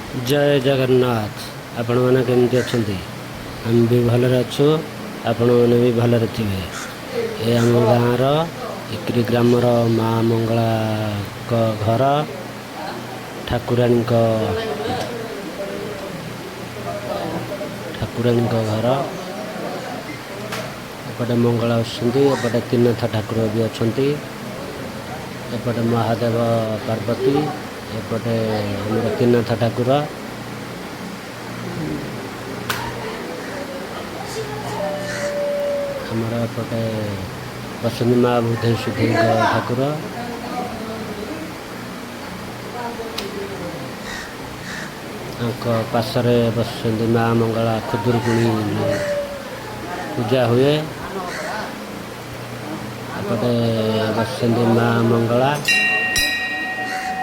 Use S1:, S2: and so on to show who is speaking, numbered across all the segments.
S1: ଜୟ ଜଗନ୍ନାଥ। ଆପଣମାନେ କେମିତି ଅଛନ୍ତି? ଆମେ ବି ଭଲରେ ଅଛୁ, ଆପଣମାନେ ବି ଭଲରେ ଥିବେ। ଏ ଆମ ଗାଁର ଇକ୍ରି ଗ୍ରାମର ମା ମଙ୍ଗଳାଙ୍କ ଘର, ଠାକୁରାଣୀଙ୍କ ଘର। ଏପଟେ ମଙ୍ଗଳା ଅଛନ୍ତି, ଏପଟେ ତ୍ରିନାଥ ଠାକୁର ବି ଅଛନ୍ତି, ଏପଟେ ମହାଦେବ ପାର୍ବତୀ, ଏପଟେ ଆମର ତ୍ରିନାଥ ଠାକୁର। ଆମର ଏପଟେ ବସନ୍ତି ମା ବୁଦ୍ଧେଇ ସୁଧେଇଙ୍କ ଠାକୁର। ତାଙ୍କ ପାଶରେ ବସିଛନ୍ତି ମା ମଙ୍ଗଳା। ଖୁଦୁରୁକୁଣୀ ପୂଜା ହୁଏ। ଏପଟେ ବସିଛନ୍ତି ମା ମଙ୍ଗଳା,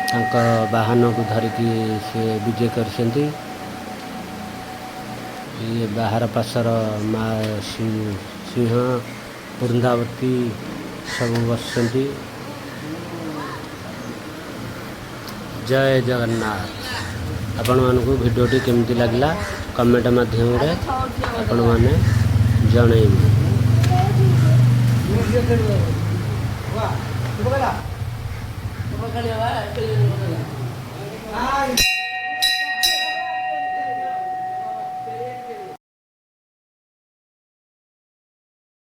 S1: ତାଙ୍କ ବାହନକୁ ଧରିକି ସେ ବିଜେ କରିଛନ୍ତି। ଇଏ ବାହାର ପାଶର ମା ସିଂହ ବୃନ୍ଦାବତୀ ସବୁ ବସିଛନ୍ତି। ଜୟ ଜଗନ୍ନାଥ। ଆପଣମାନଙ୍କୁ ଭିଡ଼ିଓଟି କେମିତି ଲାଗିଲା, କମେଣ୍ଟ ମାଧ୍ୟମରେ ଆପଣମାନେ ଜଣେଇବେ।
S2: ଖେଳିବା।